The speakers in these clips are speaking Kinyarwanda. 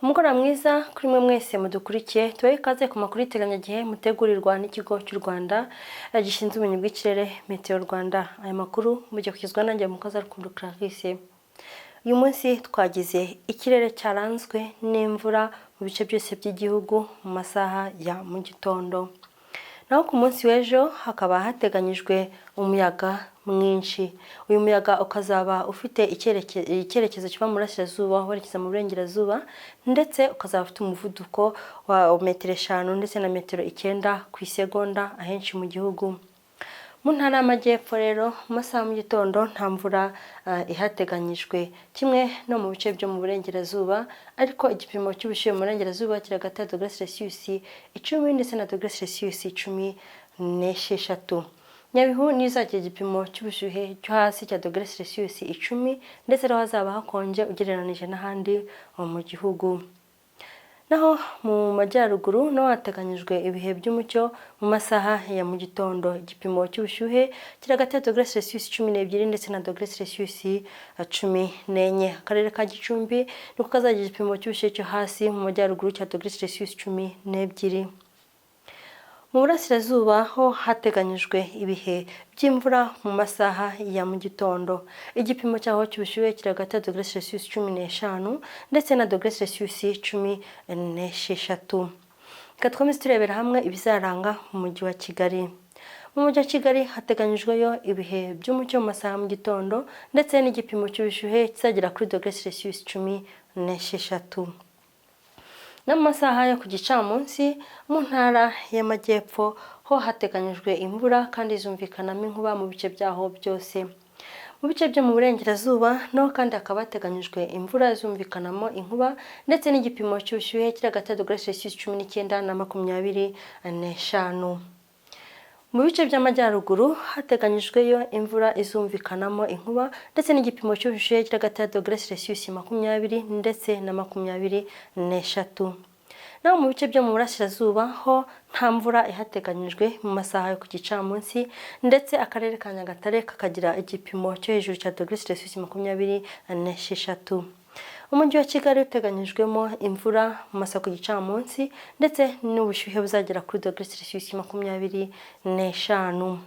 Umugoroba mwiza kuri mwe mwese mudukurikiye. Tubahe ikaze ku makuru y'iteganyagihe mutegurirwa n'Ikigo cy'u Rwanda gishinzwe ubumenyi bw'ikirere, Meteo Rwanda. Aya makuru mujya kugezwa nanjye Mukazarukundo Clarisse. Uyu munsi twagize ikirere cyaranzwe n'imvura mu bice byose by'igihugu mu masaha ya mu gitondo. Naho ku munsi w'ejo hakaba hateganyijwe umuyaga mwinshi. Uyu muyaga ukazaba ufite icyerekezo kiva mu burasirazuba werekeza mu burengerazuba, ndetse ukazaba ufite umuvuduko wa metero 5 ndetse na metero 9 ku isegonda ahenshi mu gihugu. Mu Ntara y'Amajyepfo rero, mu masaha mu gitondo nta mvura ihateganyijwe, kimwe no mu bice byo mu burengerazuba, ariko igipimo cy'ubushyuhe mu burengerazuba kiri hagati ya dogere Celsius 10 ndetse na dogere Celsius 16. Nyabihu niyo izagira igipimo cy'ubushyuhe cyo hasi cya dogere Celsius 10, ndetse rero hazaba hakonje ugereranije n'ahandi mu gihugu. Naho mu majyaruguru naho hateganyijwe ibihe by'umucyo mu masaha ya mu gitondo. Igipimo cy'ubushyuhe kiri hagati ya dogere Celsius 12 ndetse na dogere Celsius 14. Akarere ka Gicumbi niko kazagira igipimo cy'ubushyuhe cyo hasi mu majyaruguru cya dogere Celsius 12. Mu burasirazuba ho hateganyijwe ibihe by'imvura mu masaha ya mu gitondo. Igipimo cyaho cy'ubushyuhe kiri hagati ya dogere Celsius 15 ndetse na dogere Celsius 16. Reka twomeze turebera hamwe ibizaranga mu Mujyi wa Kigali. Mu Mujyi wa Kigali hateganyijweyo ibihe by'umucyo mu masaha mu gitondo, ndetse n'igipimo cy'ubushyuhe kizagera kuri dogere Celsius 16. No mu masaha yo ku gicamunsi, mu Ntara y'Amajyepfo ho hateganyijwe imvura kandi izumvikanamo inkuba mu bice byaho byose. Mu bice byo mu burengerazuba naho kandi hakaba hateganyijwe imvura izumvikanamo inkuba, ndetse n'igipimo cy'ubushyuhe kiri hagati ya dogere Celsius 19 na 25. Mu bice by'amajyaruguru hateganyijweyo imvura izumvikanamo inkuba, ndetse n'igipimo cy'ubushyuhe kiri hagati ya dogere Celsius 20 ndetse na 23. Naho mu bice byo mu burasirazuba ho nta mvura ihateganyijwe mu masaha yo ku gicamunsi, ndetse Akarere ka Nyagatare kakagira igipimo cyo hejuru cya dogere Celsius 26. Umujyi wa Kigali uteganyijwemo imvura mu masaha ku gicamunsi, ndetse n'ubushyuhe buzagera kuri dogere Celsius 25.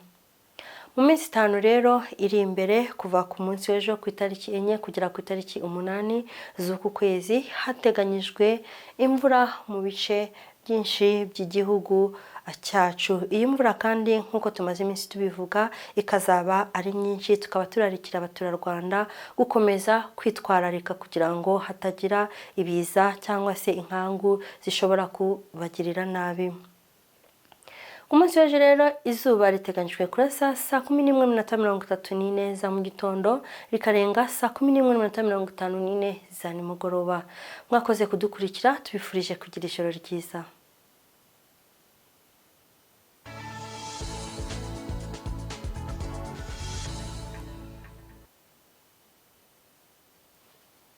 Mu minsi 5 rero iri imbere, kuva ku munsi w'ejo ku itariki 4 kugera ku itariki 8 z'uku kwezi, hateganyijwe imvura mu bice byinshi by'igihugu cyacu. Iyi mvura kandi, nk'uko tumaze iminsi tubivuga, ikazaba ari nyinshi, tukaba turarikira abaturarwanda gukomeza kwitwararika kugira ngo hatagira ibiza cyangwa se inkangu zishobora kubagirira nabi. Ku munsi w'ejo rero, izuba riteganyijwe kurasa saa 11:34 za mu gitondo, rikarenga saa 11:54 za nimugoroba. Mwakoze kudukurikira, tubifurije kugira ijoro ryiza.